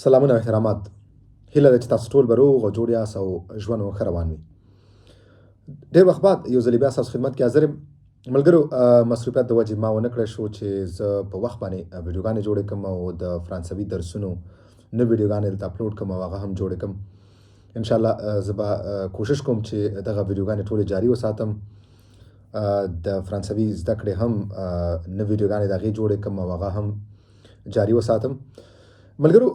سلامونه او احترامات. هیله ده چې تاسو ټول به روغ او جوړ یاست او ژوند مو ښه روان وي. ډېر وخت بعد یو ځل بیا ستاسو خدمت کې حاضر یم. ملګرو، مصروفیت د وجې ما ونه کړی شو چې زه په وخت باندې ویډیوګانې جوړې کړم او د فرانسوي درسونو نه ویډیوګانې دلته اپلوډ کړم او هغه هم جوړې کړم. ان شاء الله زه به کوشش کوم چې دغه ویډیوګانې ټولې جاري وساتم، د فرانسوي زده کړې هم نه ویډیوګانې د هغې جوړې کړم او هغه هم جاري وساتم. ملګرو،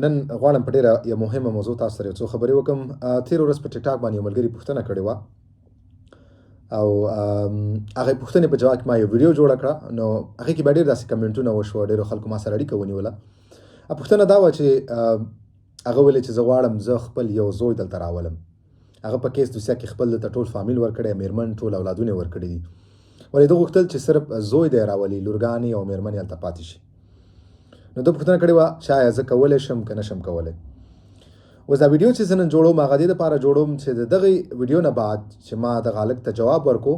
نن غواړم په ډیره یو مهمه موضوع تاسو سره یو څو خبرې وکم. تیر ورځ په ټیک ټاک باندې یو ملګري پوښتنه کړې وه او هغه پوښتنې په جواب کې ما یو ویډیو جوړه کړه. نو هغې کې به ډېر داسې کمنټونه وشو، ډېرو خلکو ما سره اړیکه ونیوله. پوښتنه دا وه چې هغه ویلې چې زه غواړم زه خپل یو زوی دلته راولم. هغه په کیس دوسیه کې خپل دلته ټول فامیل ورکړی، میرمن، ټول اولادونه یې ورکړي دي، ولې ده غوښتل چې صرف زوی دی راولي، لورګانې او میرمنې هلته پاتې شي. نو ده پوښتنه کړې وه چې آیا زه کولی شم که نه شم کولی. اوس دا ویډیو چې زه نن جوړوم هغه دې لپاره جوړوم چې د دغې ویډیو نه بعد چې ما دغه هلک ته جواب ورکو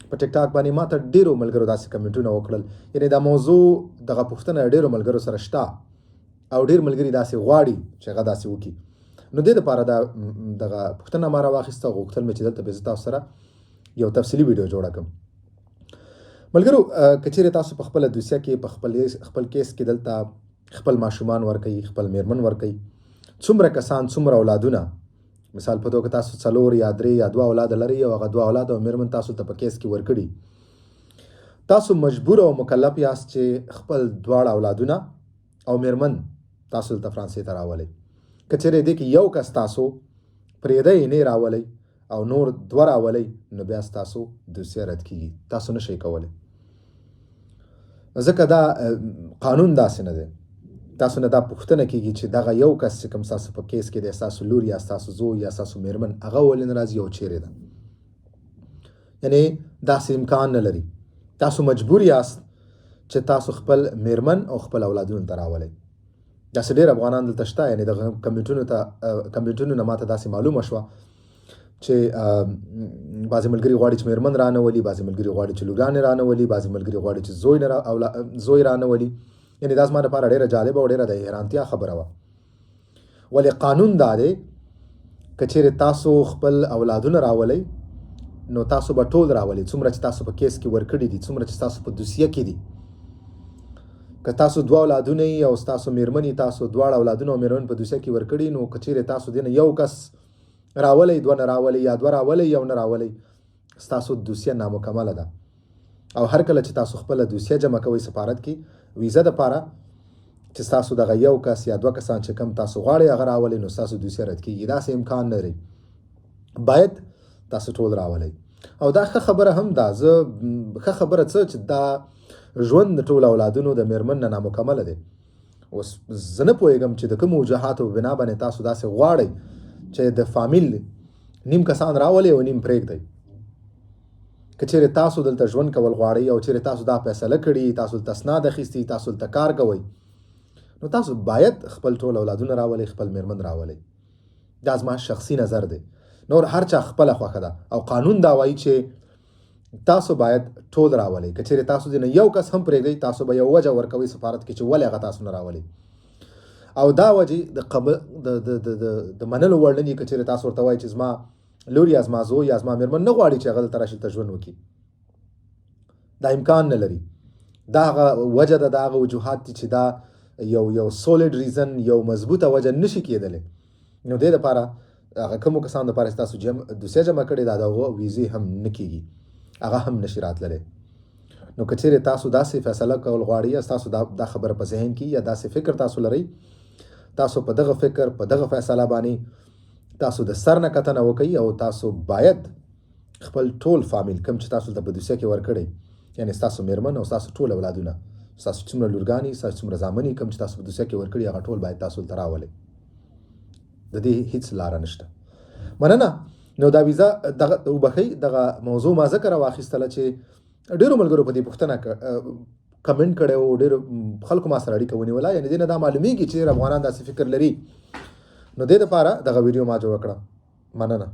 په ټیک ټاک باندې، ما ته ډېرو ملګرو داسې کمنټونه وکړل. یعنې دا موضوع، دغه پوښتنه ډېرو ملګرو سره شته او ډېر ملګري داسې غواړي چې هغه داسې وکړي. نو دې لپاره دا دغه پوښتنه ما راواخیسته، غوښتل مې چې دلته به زه تاسو سره یو تفصیلي ویډیو جوړه کړم. ملګرو، که چیرې تاسو په خپله دوسیه کې په خپل کیس کې دلته خپل ماشومان ورکوي، خپل میرمن ورکوي، څومره کسان، څومره اولادونه، مثال په توګه تاسو 4 یا 3 یا 2 اولاد لرئ او هغه 2 اولاد او میرمن تاسو ته په کیس کې ورکړي، تاسو مجبور او مکلف یاست چې خپل دواړه اولادونه او میرمن تاسو دلته فرانسې ته راولئ. که چیرې دې کې یو کس تاسو پرېږدئ، نه راولئ او نور 2 راولئ، نو بیا ستاسو دوسیه رد کیږي، تاسو نشئ کولی، ځکه دا قانون داسې نه دی. تاسو نه دا پوښتنه کیږي چې دغه یو کس چې کوم ستاسو په کیس کې دی، ستاسو لور یا ستاسو زوی یا ستاسو میرمن، هغه ولې نه راځي او چیرې ده؟ یعنې داسې امکان نه لري. تاسو مجبور یاست چې تاسو خپل میرمن او خپل اولادونه ته راولئ. داسې ډېر افغانان دلته شته، یعنې دغه کمنټونو نه ماته داسې معلومه شوه چې بعضې ملګري غواړي چې میرمن رانه ولي، بعضې ملګري غواړي چې لورګانې رانه ولي، بعضې ملګري غواړي چې زوی رانه ولي. یعنې دا زما دپاره ډېره جالبه او ډېره د حیرانتیا خبره وه. ولې قانون دا دی که چیرې تاسو خپل اولادونه راولئ نو تاسو به ټول راولئ، څومره چې تاسو په کیس کې ورکړي دي، څومره چې تاسو په دوسیه کې دي. که تاسو 2 اولادونه یئ او ستاسو میرمنې تاسو دواړه اولادونه او میرمن په دوسیه کې ورکړي، نو که چیرې تاسو دې نه یو کس راولئ، 2 نه راولئ یا 2 راولئ یو نه راولئ، ستاسو دوسیه نامکمله ده. او هر کله چې تاسو خپله دوسیه جمع کوئ سفارت کې ویزه دپاره، چې ستاسو دغه یو کس یا 2 کسان چې کوم تاسو غواړئ هغه راولئ، نو ستاسو دوسیه رد کیږي. داسې امکان نه لري، باید تاسو ټول راولئ. او دا ښه خبره هم ده، زه ښه خبره څه چې دا ژوند د ټولو اولادونو د میرمن نه نامکمله دی. اوس زه نه پوهېږم چې د کومو وجوهاتو په بنا باندې تاسو داسې غواړئ چې د فامیل نیم کسان راولئ او نیم پرېږدئ. که چیرې تاسو دلته ژوند کول غواړئ او چیرې تاسو دا فیصله کړې، تاسو دلته اسناد اخیستي، تاسو دلته کار کوئ، نو تاسو باید خپل ټول اولادونه راولئ، خپل میرمن راولئ. دا زما شخصي نظر دی، نور هر چا خپله خوښه ده. او قانون دا وایي چې تاسو باید ټول راولئ. که چیرې تاسو دې نه یو کس هم پرېږدئ، تاسو به یو وجه ورکوئ سفارت کې چې ولې هغه تاسو نه راولئ. او دا وجې د قبل د د د د د منلو وړ نه دي. که چیرې تاسو ورته وایئ چې زما لور یا زما زوی یا زما میرمن نه غواړي چې هغه دلته راشي دلته ژوند وکړي، دا امکان نه لري. دا هغه وجه ده، دا هغه وجوهات دي چې دا یو سولیډ ریزن، یو مضبوطه وجه نشي کېدلی. نو دې دپاره هغه کومو کسانو دپاره چې تاسو دوسیه جمع کړې ده، د هغو ویزې هم نه کېږي، هغه هم نشي راتللی. نو که چیرې تاسو داسې فیصله کول غواړئ یا تاسو دا خبره په ذهن کې یا داسې فکر تاسو لرئ، تاسو په دغه فکر، په دغه فیصله باندې تاسو د سر نه کتنه وکئ او تاسو باید خپل ټول فامیل کوم چې تاسو ته په دوسیه کې ورکړی، یعنې ستاسو میرمن او ستاسو ټول اولادونه، ستاسو څومره لورګانې، ستاسو څومره زامنې کوم چې تاسو په دوسیه کې ورکړي، هغه ټول باید تاسو دلته راولئ. د دې هیڅ لاره نشته. مننه. نو دا ویزه دغه وبخښئ، دغه موضوع ما ځکه راواخیستله چې ډېرو ملګرو په دې پوښتنه کمنټ کړی و، ډېرو خلکو ما سره اړیکه ونیوله. یعنې دې نه دا معلومیږي چې افغانان داسې فکر لري. نو دې دپاره دغه ویډیو ما جوړه کړه. مننه.